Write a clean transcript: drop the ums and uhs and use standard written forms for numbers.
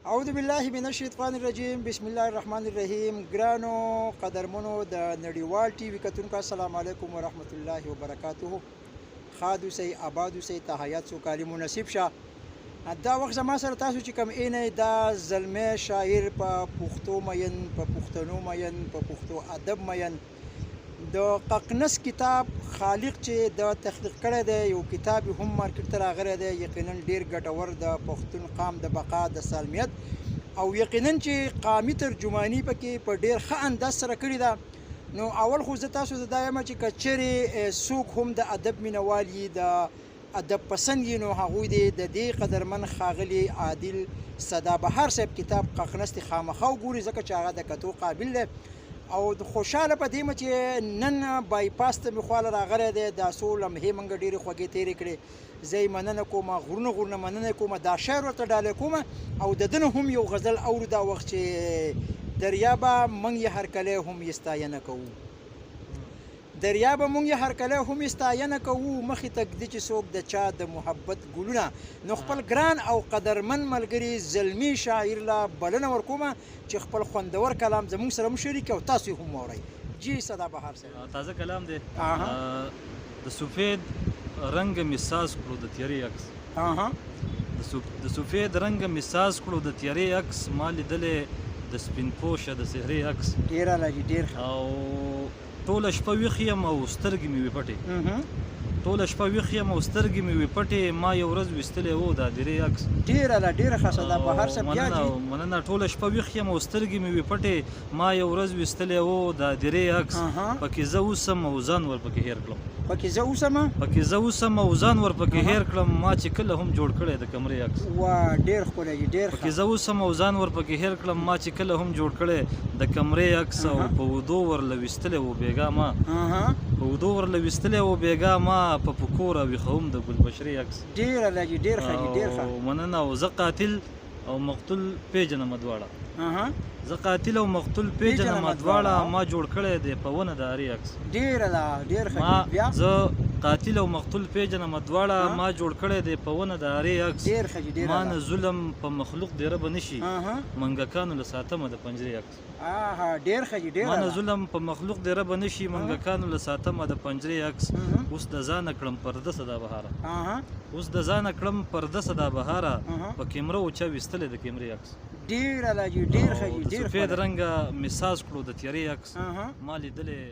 اعوذ بالله من الشیطان الرجیم، بسم الله الرحمن الرحیم. ګرانو قدرمنو د نړیوال ټي وي کتونکو، السلام علیکم ورحمت الله وبرکاته. ښاد اوسئ، آباد اوسئ، تحیات سوکالي مو نصیب شه. دا وخت زما سره تاسو چې کوم اینئ، دا زلمی شاعر، په پښتو مین، په پښتنو مین، په پښتو ادب مین، د ققنس کتاب خالق چې د تخلیق کړی دی، یو کتاب یې هم مارکیټ ته راغلی دی، یقینا ډیر ګټور، د پښتون قام د بقا، د سالمیت، او یقینا چې قامي ترجماني پکې په ډیر ښه انداز سره کړې ده. نو اول خو زه تاسو ته دا وایم چې که چېرې څوک هم د ادب مینهوال یي، د ادب پسند یي، نو هغوی دې د دې قدرمن ښاغلي عادل صدا بهار صاحب کتاب ققنس دې خامخا وګوري، ځکه چې هغه د کتو قابل دی. او خوشحاله په دې چې نن بای پاس ته مې خواله راغلی دی. دا څو لمحې مونږ ډېرې خوږې تېرې کړې. زه یې مننه کوم، غرونه غرونه مننه کوم، دا شعر ورته ډالۍ کوم او د ده نه هم یو غزل اورو. دا وخت چې دریابه موږ یې هرکلی هم یې ستاینه کوو، دریابه مونږ یې هرکلی هم یې ستاینه کوو، مخې ته ږدي چې څوک د چا د محبت ګلونه. نو خپل ګران او قدرمن ملګري زلمي شاعر له بلنه ورکوم چې خپل خوندور کلام زموږ سره هم شریک او تاسو یې هم واورئ. جی صدا بهار صاحب. تازه کلام دی. د سفید رنګ مې ساز کړو د تیارې عکس. د سفید رنګ مې ساز کړو د تیارې عکس، ما لیدلی د سپین پوشه د څهرې عکس. ډېر اعلی جي، ډېر ښه. او ټوله شپه ویښ یم او سترګې مې وي پټې، ټوله شپه ویښ یم او سترګې مې وي پټې، ما یو ورځ ویستلی و د هدیرې عکس. ډېر اعلی، ډېره ښه، صدا بهار صاحب. بیا مننه مننه. ټوله شپه ویښ یم او سترګې مې وي پټې، ما یو ورځ ویستلی و د هدیرې عکس، پکې زه اوسم او ځان ورپکې هېر کړم. پکې زه اوسم، پکې زه اوسم او ځان ورپکې هېر کړم، ما چې کله هم جوړ کړی د کمرې عکس. وا، ډېر ښکلی جي، ډېر ښه. پکې زه اوسم او ځان ورپکې هېر کړم، ما چې کله هم جوړ کړی د کمرې عکس، او په ودو ورله ویستلی و بېګا ما، په ودو ورله ویستلی و بېګا ما، په پکو راویښوم د ګلبشرې عکس. ډېر اعلی جي، ډېر ښه جي، ډېر ښه. مننه. او زه قاتل او مقتول پېژنم دواړه، زه قاتل او مقتول پېژنم دواړه، ما جوړ کړی دی په ونه د ارې عکس. ډېر اعلی، ډېر ښه. بیا زه قاتل او مقتول پېژنم دواړه، ما جوړ کړی دی په ونه د ارې عکس. ډېر ښه جي، ډېر. ما نه ظلم په مخلوق دی ربه نه شي، منګکانو له ساتمه د پنجرې عکس. ډېر ښه جي، ډېر. ما نه ظلم په مخلوق دی ربه نه شي، منګکانو له ساتمه د پنجرې عکس. اوس د ځانه کړم پرده صدا بهاره، اوس د ځانه کړم پرده صدا بهاره، په کیمره و چا ویستلی د کیمرې عکس. ډېر اعلی جي، ډېر ښه جي، ډېر. سفید رنګه مې ساز کړو د تیارې عکس، ما لیدلی